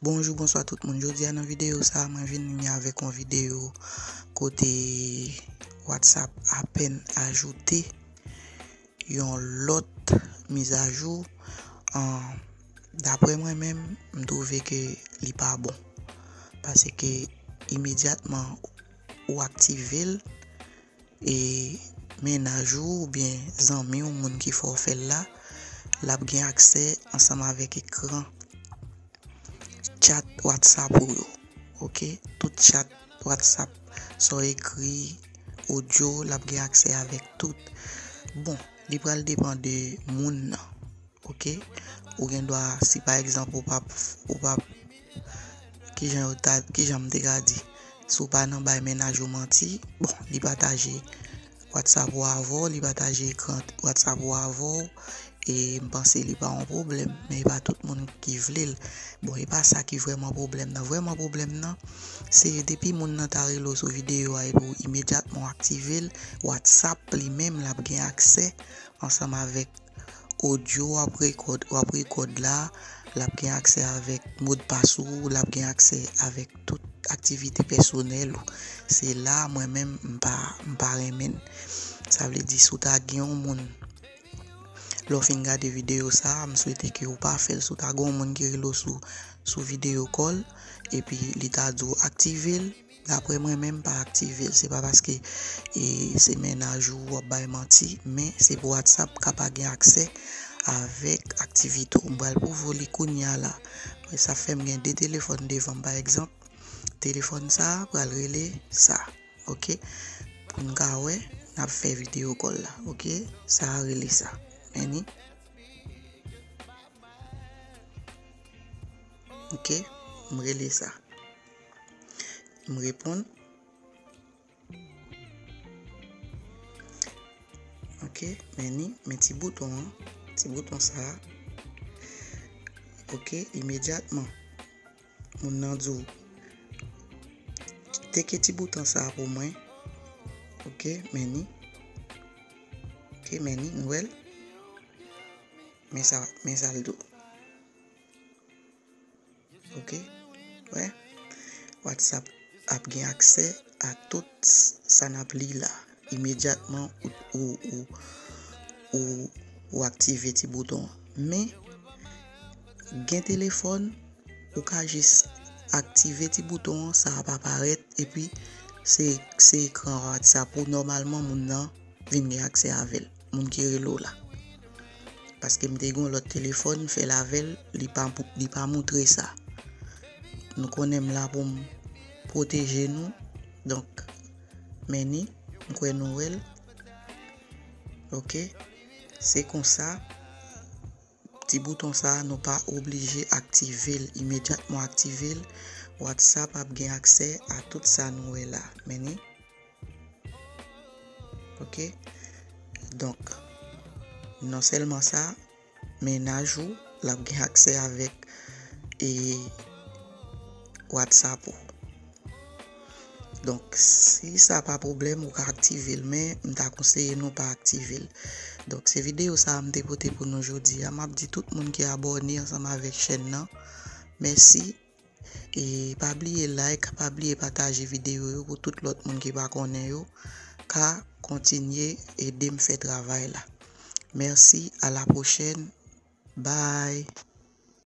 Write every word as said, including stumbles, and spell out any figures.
Bonjou, bonswa tout moun. Jodi a nan videyo sa a, mwen vin vini avèk yon videyo kote WhatsApp apèn ajoute yon lòt mizajou. An, daprè mwen menm, m twouve ke li pa bon. Paske imedyatman ou aktive l, e mennaj ou oubyen zanmi w, moun ki fè w fè l la, l ap gen aksè ansanm avèk ekran chat WhatsApp ou yo. Oke? Tout chat WhatsApp, sa w ekri, odyo, l ap gen aksè avèk tout. Bon, li pral depann de moun nan. Oke? Ou gen dwa, si pa egzanp ou p ap, ou p ap, kijan yo ta, kijan m te ka di, si w pa nan bay mennaj ou manti, bon, li pataje WhatsApp ou avè w, li pataje ekran WhatsApp ou avè w, e m panse li pa yon pwoblèm, men e pa tout moun ki vle l. Bon, e pa sa ki vrèman pwoblèm nan. Vrèman pwoblèm nan, se depi moun nan ta rele w sou videyo a epi w imedyatman w aktive l, WhatsApp li menm l ap gen aksè ansanm avèk odyo w ap rekòd, w ap rekòd la, l ap gen aksè avèk modpas ou, l ap gen aksè avèk tout aktivite pèsonèl ou. Se la mwen menm m pa, m pa renmen l. Sa vle di si w ta gen yon moun, lè w fin gade videyo sa a, m swete ke w pa fè l. Si w ta gen yon moun ki rele w sou, sou videyo call, epi li ta di w aktive l, daprè mwen menm, pa aktive l. Se pa paske, e, se mennaj ou w ap bay manti, men se pou WhatsApp ka pa gen aksè avèk aktivite w. M pral pwouve w li kounye a la. Sa fè m gen de telefòn devan m, pa egzanp. Telefòn sa a pral rele sa. Oke? Pou n ka wè, n ap fè videyo call la. Oke? Sa a rele sa. Men ni. Oke? M rele sa. M reponn. Oke, men ni, men ti bouton an, ti bouton sa a. Oke, imedyatman, moun nan di w, teke ti bouton sa a pou mwen. Oke, men ni. Oke, men ni, nou wè l. Men sa, men sa l di w. Oke? Wè? WhatsApp ap gen aksè a tout sa n ap li la. Imedyatman ou, ou, ou, ou, ou aktive ti bouton an. Men, gen telefòn, ou ka jis aktive ti bouton an, sa ap aparèt, epi se, se ekran WhatsApp ou nòmalman moun nan vin gen aksè avè l, moun ki rele w la. Paske m te gen yon lòt telefòn, m fè l avè l, li pa, li pa moutre sa. Nou konnen m la pou m pwoteje nou. Donk, men ni, m kwè nou wè l. Oke, se konsa, ti bouton sa a, nou pa oblije aktive l. Imedyatman w aktive l, WhatsApp ap gen aksè a tout sa nou wè la. Men ni. Oke? Donk, non sèlman sa, mennaj ou, l ap gen aksè avèk, e, WhatsApp ou. Donk, si sa pa pwoblèm, ou ka aktive l, men m ta konseye nou pa aktive l. Donk, se videyo sa a m te pote pou nou jodi a. M ap di tout moun ki abòne ansanm avèk chèn nan, mèsi. E pa bliye like, pa bliye pataje videyo yo pou tout lòt moun ki pa konnen yo ka kontinye ede m fè travay la. Mèsi, a la pwochèn. Bye.